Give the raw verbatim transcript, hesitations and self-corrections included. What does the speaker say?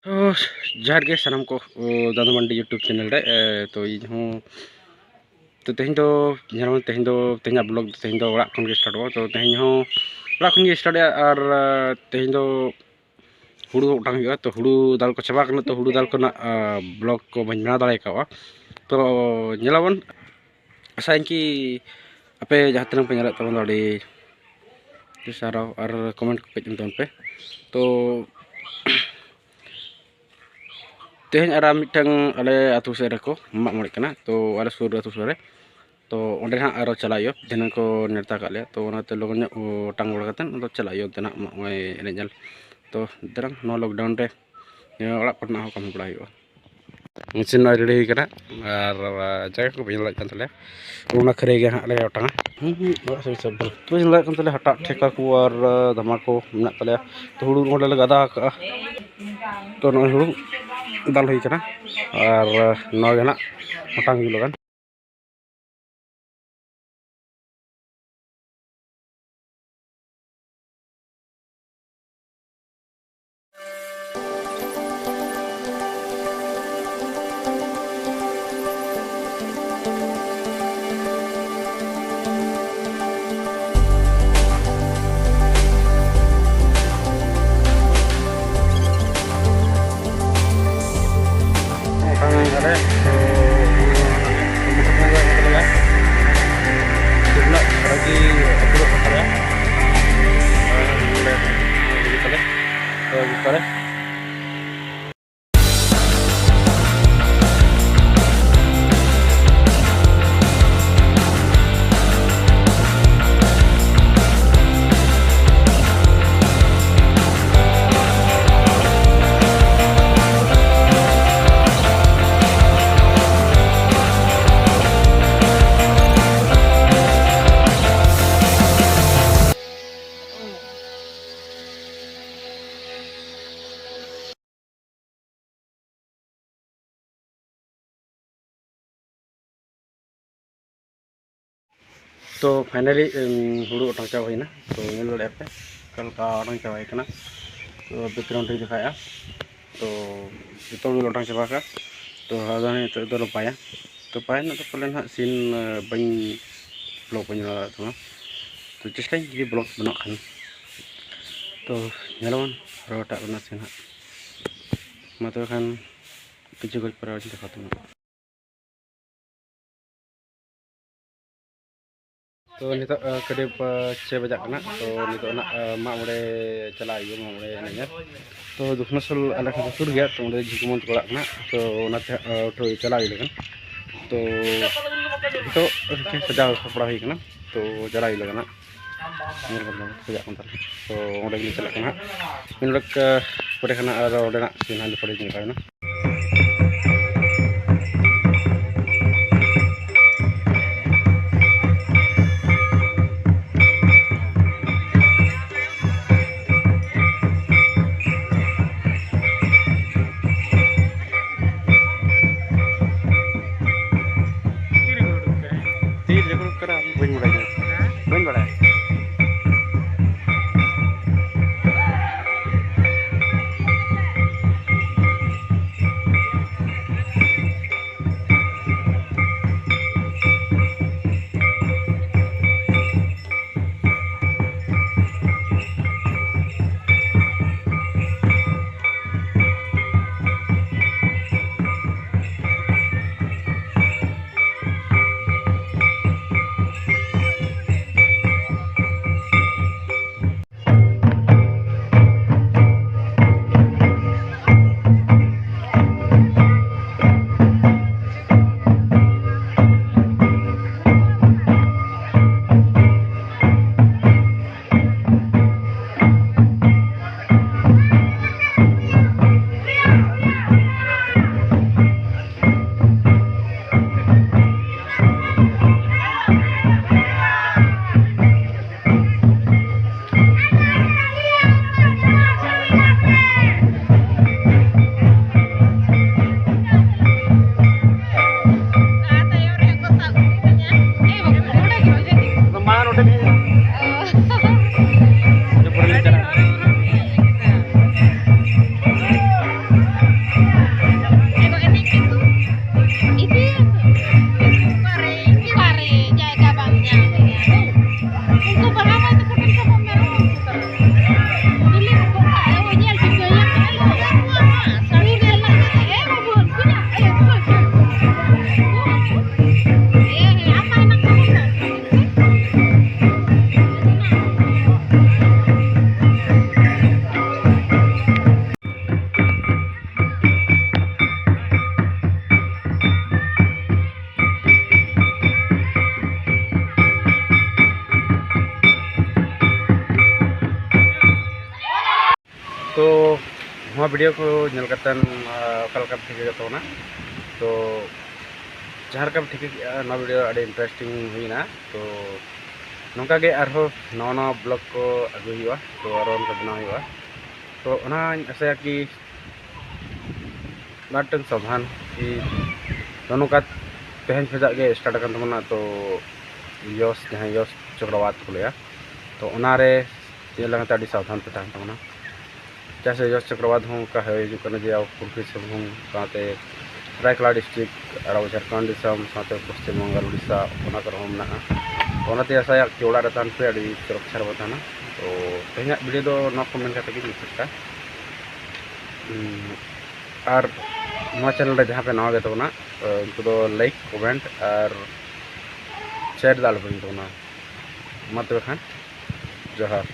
ᱛᱚ ᱡᱚᱦᱟᱨ ᱜᱮ ᱥᱟᱱᱟᱢ ᱠᱚ, ᱚ, ᱫᱟᱫᱟ ᱢᱟᱱᱰᱤ YouTube channel ᱨᱮ᱾ ᱮ, ᱛᱚ ᱤᱧ ᱦᱚᱸ, ᱛᱚ ᱛᱮᱦᱮᱧ ᱫᱚ ᱧᱮᱞ ᱢᱮ, ᱛᱮᱦᱮᱧ ᱫᱚ, ᱛᱮᱦᱮᱧᱟᱜ vlog ᱫᱚ ᱛᱮᱦᱮᱧ ᱫᱚ ᱚᱲᱟᱜ ᱠᱷᱚᱱ ᱜᱮ startᱚᱜᱼᱟ᱾ ᱛᱚ ᱛᱮᱦᱮᱧ ᱦᱚᱸ ᱚᱲᱟᱜ ᱠᱷᱚᱱ ᱜᱮ startᱚᱜᱼᱟ᱾ ᱟᱨ ᱟ, ᱛᱮᱦᱮᱧ ᱫᱚ ᱦᱩᱲᱩ ᱚᱴᱟᱝ ᱦᱩᱭᱩᱜᱼᱟ᱾ ᱛᱚ ᱦᱩᱲᱩ ᱫᱟᱞ ᱠᱚ ᱪᱟᱵᱟ ᱠᱟᱱᱟ, ᱛᱚ ᱦᱩᱲᱩ ᱫᱟᱞ ᱠᱚᱨᱮᱱᱟᱜ ᱟ, vlog ᱠᱚ ᱵᱟᱹᱧ ᱵᱮᱱᱟᱣ ᱫᱟᱲᱮ ᱠᱟᱣᱟ᱾ ᱛᱚ ᱧᱮᱞᱟᱵᱚᱱ, ᱟᱥᱟᱭᱟᱹᱧ ᱠᱤ ᱟᱯᱮ ᱡᱟᱦᱟᱸ ᱛᱤᱱᱟᱹᱜ ᱯᱮ ᱧᱮᱞᱮᱫ ᱛᱟᱵᱚᱱ ᱫᱚ ᱟᱹᱰᱤ ᱥᱟᱨᱦᱟᱣ, ᱟᱨ comment ᱠᱚ ᱠᱟᱹᱡ ᱮᱢ ᱛᱟᱵᱚᱱ ᱯᱮ᱾ ᱛᱚ ᱛᱮᱦᱮᱧ ᱟᱨ ᱢᱤᱫᱴᱟᱝ ᱟᱞᱮ ᱟᱹᱛᱩ ᱥᱮᱫ ᱨᱮᱠᱚ ᱢᱟᱜ ᱢᱚᱬᱮᱜ ᱠᱟᱱᱟ, ᱛᱚ ᱟᱞᱮ ᱥᱩᱨ ᱟᱹᱛᱩ ᱥᱩᱨ ᱨᱮ᱾ ᱛᱚ ᱚᱸᱰᱮ ᱦᱟᱸᱜ ᱟᱨᱚ ᱪᱟᱞᱟᱜ ᱦᱩᱭᱩᱜᱼᱟ, ᱫᱷᱤᱱᱟᱹᱝ ᱠᱚ ᱱᱮᱣᱛᱟ ᱠᱟᱜ ᱞᱮᱭᱟ᱾ ᱛᱚ ᱚᱱᱟᱛᱮ ᱞᱚᱜᱚᱱ ᱧᱚᱜ ᱚᱴᱟᱝ ᱵᱟᱲᱟ ᱠᱟᱛᱮᱫ ᱟᱫᱚ ᱪᱟᱞᱟᱜ ᱦᱩᱭᱩᱜᱼᱟ ᱚᱱᱛᱮ ᱱᱟᱜ ᱢᱟᱜ ᱢᱚᱬᱮ ᱮᱱᱮᱡ ᱧᱮᱞ᱾ ᱛᱚ ᱫᱮᱞᱟᱝ ᱱᱚᱣᱟ lockdown ᱨᱮ ᱚᱲᱟᱜ ᱠᱚᱨᱮᱱᱟᱜ ᱦᱚᱸ ᱠᱟᱹᱢᱤ ᱵᱟᱲᱟ ᱦᱩᱭᱩᱜᱼᱟ᱾ ᱢᱮᱥᱤᱱ ᱱᱚᱜᱼᱚᱭ ready ᱦᱩᱭ ᱠᱟᱱᱟ, ᱟᱨ ᱡᱟᱭᱜᱟ ᱠᱚ ᱵᱟᱹᱧ ᱞᱟᱜ ᱠᱟᱱ ᱛᱟᱞᱮᱭᱟ, ᱚᱱᱟ ᱠᱷᱟᱹᱨᱟᱹᱭ ᱜᱮ ᱦᱟᱸᱜ ᱞᱮ ᱚᱴᱟᱝᱟ᱾ ᱦᱩᱸ, ᱦᱩᱸ, ᱚᱲᱟᱜ ᱥᱮᱫ ᱥᱮᱫ ᱫᱚ ᱵᱟᱹᱧ ᱞᱟᱜ ᱠᱟᱱ ᱛᱟᱞᱮᱭᱟ, ᱦᱟᱴᱟᱜ ᱴᱷᱮᱠᱟ ᱠᱚ ᱟᱨ ᱫᱷᱟᱢᱟ ᱠᱚ ᱢᱮᱱᱟᱜ ᱛᱟᱞᱮᱭᱟ᱾ ᱛᱚ ᱦᱩᱲᱩ ᱱᱚᱰᱮ ᱞᱮ ᱜᱟᱫᱟ ᱟᱠᱟᱜᱼᱟ, ᱛᱚ ᱱᱚᱜᱼᱚᱭ ᱦᱩᱲᱩ ᱫᱟᱞ ᱦᱩᱭ ᱠᱟᱱᱟ, ᱟᱨ ᱱᱚᱣᱟ ᱜᱮ ᱦᱟᱸᱜ ᱚᱴᱟᱝ ᱦᱩᱭᱩᱜ ᱞᱟᱜᱟᱱ᱾ ᱚᱴᱟᱝ ᱫᱟᱞᱮ, ᱛᱚ, ᱛᱤᱱᱟᱹᱜ ᱨᱟᱹᱜᱤ ᱟᱹᱪᱩᱨᱚᱜ ᱠᱟᱱ ᱛᱟᱞᱮᱭᱟ᱾ ᱟᱨ ᱱᱚᱰᱮ ᱤᱫᱤ ᱛᱟᱞᱮ, ᱛᱚ, ᱤᱫᱤ ᱛᱟᱞᱮ᱾ ᱛᱚ finally, ᱩᱢ, ᱦᱩᱲᱩ ᱚᱴᱟᱝ ᱪᱟᱵᱟ ᱦᱩᱭᱱᱟ᱾ ᱛᱚ ᱧᱮᱞ ᱫᱟᱲᱮᱭᱟᱜ ᱯᱮ ᱚᱠᱟ ᱞᱮᱠᱟ ᱚᱴᱟᱝ ᱪᱟᱵᱟᱭ ᱠᱟᱱᱟ᱾ ᱛᱚ background ᱨᱮ ᱫᱮᱠᱷᱟᱭᱟ᱾ ᱛᱚ ᱡᱚᱛᱚ ᱦᱚᱲ ᱞᱚᱴᱟᱝ ᱪᱟᱵᱟ ᱠᱟᱜᱼᱟ᱾ ᱛᱚ ᱟᱫᱚ ᱱᱤᱛᱚᱜ ᱫᱚ ᱨᱚᱯᱟᱭᱟ᱾ ᱛᱚ ᱯᱟᱭᱟ ᱨᱮᱱᱟᱜ ᱫᱚ ᱯᱟᱞᱮᱱ ᱦᱟᱸᱜ ᱥᱤᱱ, ᱟᱸ, ᱵᱟᱹᱧ ᱵᱞᱚᱜ ᱵᱟᱹᱧ ᱵᱮᱱᱟᱣ ᱫᱟᱲᱮᱭᱟᱜ ᱛᱟᱵᱚᱱᱟ᱾ ᱛᱚ ᱪᱮᱥᱴᱟᱭᱟᱹᱧ ᱡᱩᱫᱤ ᱵᱞᱚᱜ ᱵᱮᱱᱟᱜ ᱠᱷᱟᱱ᱾ ᱛᱚ ᱧᱮᱞᱟᱵᱚᱱ ᱟᱨᱚ ᱮᱴᱟᱜ ᱨᱮᱱᱟᱜ ᱥᱤᱱ ᱦᱟᱸᱜ᱾ ᱢᱟ ᱛᱚᱵᱮ ᱠᱷᱟᱱ ᱠᱤᱪᱷᱩ ᱜᱷᱟᱹᱲᱤᱡ ᱯᱚᱨᱮ ᱟᱨᱚᱧ ᱫᱮᱠᱷᱟᱣ ᱛᱟᱵᱚᱱᱟ᱾ ᱛᱚ ᱱᱤᱛᱚᱜ, ᱟᱸ, ᱠᱟᱹᱴᱤᱡ, ᱟᱸ, ᱪᱷᱚᱭ ᱵᱟᱡᱟᱜ ᱠᱟᱱᱟ᱾ ᱛᱚ ᱱᱤᱛᱚᱜ ᱱᱟᱜ, ᱟᱸ, ᱢᱟᱜ ᱢᱚᱬᱮ ᱪᱟᱞᱟᱜ ᱦᱩᱭᱩᱜᱼᱟ, ᱢᱟᱜ ᱢᱚᱬᱮ ᱮᱱᱮᱡ ᱧᱮᱞ᱾ ᱛᱚ ᱫᱚᱠᱷᱤᱱᱮᱥᱚᱨ ᱟᱞᱮ ᱠᱷᱚᱱ ᱫᱚ ᱥᱩᱨ ᱜᱮᱭᱟ, ᱛᱚ ᱚᱸᱰᱮ ᱡᱷᱤᱠᱩ ᱢᱚᱱᱫᱤᱨ ᱚᱲᱟᱜ ᱠᱟᱱᱟ᱾ ᱛᱚ ᱚᱱᱟᱛᱮ, ᱟᱸ, ᱩᱴᱷᱟᱹᱣ ᱪᱟᱞᱟᱜ ᱦᱩᱭᱩᱜ ᱞᱟᱹᱜᱤᱫ᱾ ᱛᱚ ᱱᱤᱛᱚᱜ ᱥᱟᱡᱟᱣ ᱥᱟᱯᱲᱟᱣ ᱦᱩᱭ ᱠᱟᱱᱟ, ᱛᱚ ᱪᱟᱞᱟᱜ ᱦᱩᱭᱩᱜ ᱞᱟᱹᱜᱤᱫ ᱱᱟᱜ᱾ ᱧᱮᱞ ᱠᱟᱛᱮ ᱥᱟᱡᱟᱜ ᱠᱟᱱ ᱛᱟᱞᱮᱭᱟ᱾ ᱛᱚ ᱚᱸᱰᱮ ᱜᱮᱞᱮ ᱪᱟᱞᱟᱜ ᱠᱟᱱᱟ ᱦᱟᱸᱜ᱾ ᱢᱤᱫ ᱰᱚᱸᱰᱮᱠ, ᱟᱸ, ᱯᱚᱨᱮ ᱠᱷᱟᱱ ᱟᱨ ᱚᱸᱰᱮᱱᱟᱜ ᱥᱤᱱ ᱦᱟᱸᱜ ᱯᱚᱨᱮ ᱧᱮᱞ ᱠᱟᱜ ᱵᱮᱱᱟ᱾ ᱛᱤ ᱨᱮᱠᱚ ᱩᱰᱩᱠ ᱠᱟᱱᱟ? ᱵᱟᱹᱧ ᱵᱟᱲᱟᱭᱟ᱾ ᱵᱟᱹᱧ ᱵᱟᱲᱟᱭᱟ᱾ ᱟᱫᱚ ᱢᱟ ᱱᱚᱰᱮ ᱦᱮᱡ ᱮᱱᱟ᱾ ᱚ᱾ ᱟᱫᱚ ᱯᱚᱨᱮ ᱞᱮ ᱪᱟᱞᱟᱜᱼᱟ᱾ ᱛᱚ ᱱᱚᱣᱟ ᱵᱷᱤᱰᱤᱭᱳ ᱠᱚ ᱧᱮᱞ ᱠᱟᱛᱮᱫ ᱚᱠᱟ ᱞᱮᱠᱟ ᱯᱮ ᱴᱷᱤᱠᱟᱹ ᱠᱮᱫ ᱛᱟᱵᱚᱱᱟ? ᱛᱚ ᱡᱟᱦᱟᱸ ᱞᱮᱠᱟ ᱯᱮ ᱴᱷᱤᱠᱟᱹ ᱠᱮᱫᱼᱟ, ᱱᱚᱣᱟ ᱵᱷᱤᱰᱤᱭᱳ ᱟᱹᱰᱤ ᱤᱱᱴᱟᱨᱮᱥᱴᱤᱝ ᱦᱩᱭᱱᱟ᱾ ᱛᱚ ᱱᱚᱝᱠᱟ ᱜᱮ ᱟᱨᱦᱚᱸ ᱱᱟᱣᱟ ᱱᱟᱣᱟ ᱵᱞᱚᱜ ᱠᱚ ᱟᱹᱜᱩᱭ ᱦᱩᱭᱩᱜᱼᱟ, ᱛᱚ ᱟᱨᱦᱚᱸ ᱚᱱᱠᱟ ᱵᱮᱱᱟᱣ ᱦᱩᱭᱩᱜᱼᱟ᱾ ᱛᱚ ᱚᱱᱟᱧ ᱟᱥᱟᱭᱟ ᱠᱤ ᱢᱤᱫᱴᱮᱱ ᱥᱟᱵᱫᱷᱟᱱ ᱠᱤ ᱱᱚᱜᱼᱚ ᱱᱚᱝᱠᱟ ᱛᱮᱦᱮᱧ ᱠᱷᱚᱱᱟᱜ ᱜᱮ ᱥᱴᱟᱨᱴ ᱟᱠᱟᱱ ᱛᱟᱵᱚᱱᱟ᱾ ᱛᱚ ᱭᱚᱥ, ᱡᱟᱦᱟᱸ ᱭᱚᱥ ᱪᱚᱠᱨᱚᱣᱟᱛ ᱠᱚ ᱞᱟᱹᱭᱟ, ᱛᱚ ᱚᱱᱟᱨᱮ ᱤᱭᱟᱹ ᱞᱟᱹᱜᱤᱫ ᱛᱮ ᱟᱹᱰᱤ ᱥᱟᱵᱫᱷᱟᱱ ᱛᱮ ᱛᱟᱦᱮᱱ ᱛᱟᱵᱚᱱᱟ᱾ ᱪᱮᱫᱟᱜ ᱥᱮ ᱭᱚᱥ ᱪᱚᱠᱨᱚᱣᱟᱛ ᱦᱚᱸ ᱚᱱᱠᱟ ᱦᱮᱡ ᱦᱤᱡᱩᱜ ᱠᱟᱱᱟ ᱡᱮ ᱟᱵᱚ ᱯᱩᱨᱵᱤ ᱥᱤᱝᱵᱷᱩᱢ ᱥᱟᱶᱛᱮ ᱥᱟᱹᱨᱟᱹᱭᱠᱮᱞᱟ ᱰᱤᱥᱴᱨᱤᱠᱴ, ᱟᱨ ᱟᱵᱚ ᱡᱷᱟᱲᱠᱷᱚᱸᱰ ᱫᱤᱥᱚᱢ ᱥᱟᱶᱛᱮ ᱯᱚᱥᱪᱤᱢ ᱵᱟᱝᱜᱟᱞ, ᱩᱲᱤᱥᱥᱟ, ᱚᱱᱟ ᱠᱚᱨᱮ ᱦᱚᱸ ᱢᱮᱱᱟᱜᱼᱟ᱾ ᱚᱱᱟᱛᱮ ᱟᱥᱟᱭᱟ ᱠᱤ ᱚᱲᱟᱜ ᱨᱮ ᱛᱟᱦᱮᱱ ᱯᱮ, ᱟᱹᱰᱤ ᱥᱩᱨᱚᱠᱪᱷᱟ ᱨᱮᱵᱚ ᱛᱟᱦᱮᱱᱟ᱾ ᱛᱚ ᱛᱮᱦᱮᱧᱟᱜ ᱵᱷᱤᱰᱤᱭᱳ ᱫᱚ ᱱᱚᱣᱟ ᱠᱚ ᱢᱮᱱ ᱠᱟᱛᱮ ᱜᱮ ᱢᱩᱪᱟᱹᱫ ᱠᱟᱜᱼᱟ᱾ ᱦᱩᱸ, ᱟᱨ ᱱᱚᱣᱟ ᱪᱮᱱᱮᱞ ᱨᱮ ᱡᱟᱦᱟᱸ ᱯᱮ ᱱᱟᱣᱟ ᱜᱮ ᱛᱟᱵᱚᱱᱟ, ᱛᱚ ᱩᱱᱠᱩ ᱫᱚ ᱞᱟᱭᱤᱠ, ᱠᱚᱢᱮᱱᱴ ᱟᱨ ᱥᱮᱭᱟᱨ ᱫᱚ ᱟᱞᱚ ᱯᱮ ᱦᱤᱲᱤᱧ ᱛᱟᱵᱚᱱᱟ᱾ ᱢᱟ ᱛᱚᱵᱮ ᱠᱷᱟᱱ ᱡᱚᱦᱟᱨ᱾